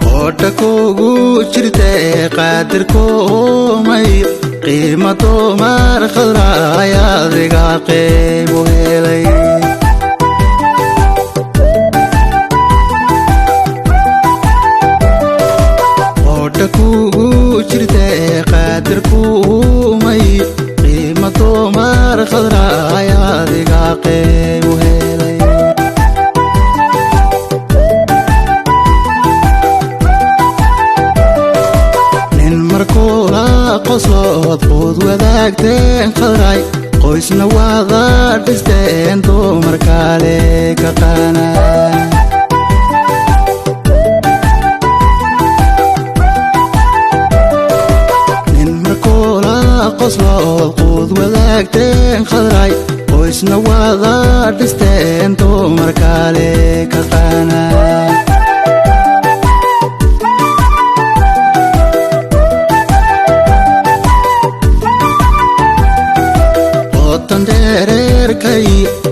Qoodha kugu jirtee qaadirkoomay qiima dumar Khadraay adiga qiimu helay. Qoodha kugu jirtee qaadirkoomay qiima dumar Khadraay adiga qiimu helay. Nin markuula qoslood quud wadaagteen Khadray, qoysna waada dhisteen, dumar kale ka qana. Nin markuula qoslood quud wadaagteen Khadray, qoysna waada dhisteen, dumar kale ka qana. Qotan dhereerkay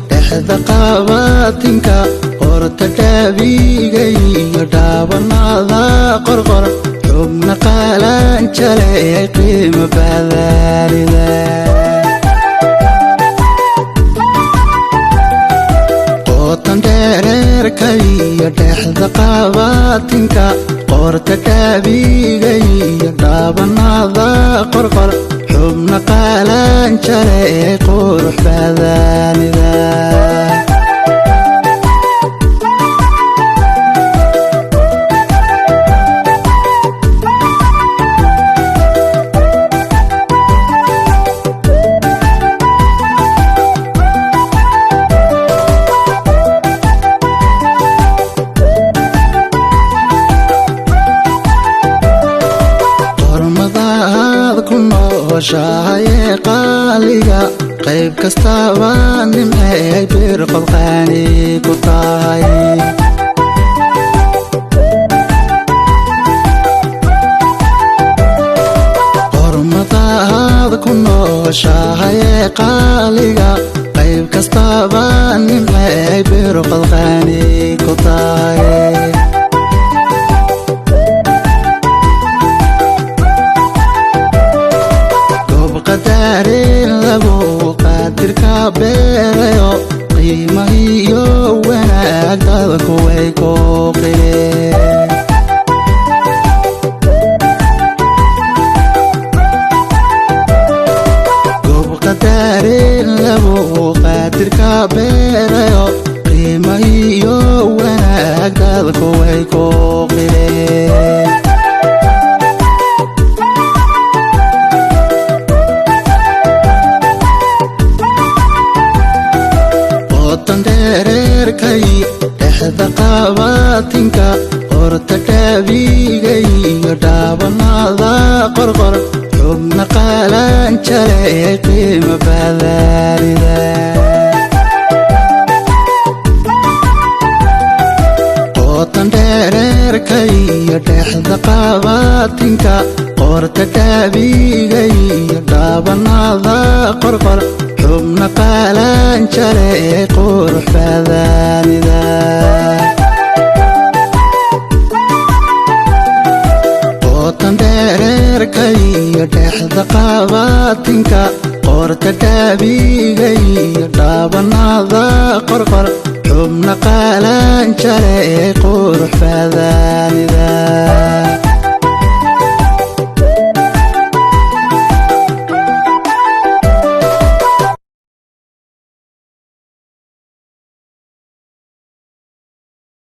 dhexda qabatinka, qorta dhaabigay iyo dhaabanada qorqor, xubna qaalanjaley qiimo badanida. Qotan dhereerkay iyo dhexda qabatinka, qorta dhaabigay iyo dhaabanada qorqor, xubna qaalanjaley qurux badanida. Qormadaad ku nooshahaye qaaliga, qayb kastaba nimcey birqodqaani ku tahay. Qormadaad ku nooshahaye qaaliga, qayb kastaba nimcey birqodqaani ku tahay. Goob qadaarin lagu qaadirka beerayo, qiima iyo wanaag dadku way ku qireen. Goob qadaarin lagu qaadirka beerayo, qiima iyo wanaag dadku way ku qireen. Qotan dhereerkay dhexda qabatinka, qorta dhaabigay iyo dhaabanada qorqor, xubna qaalanjaley qiimo badanida. Qotan dhereerkay iyo dhexda qabatinka, qorta dhaabigay iyo dhaabanada qorqor, xubna qaalanjaley qurux badanida. Qotan dhereerkay iyo dhexda qabatinka, qorta dhaabigay iyo dhaabanada qorqor, xubna qaalanjaley qurux badanida.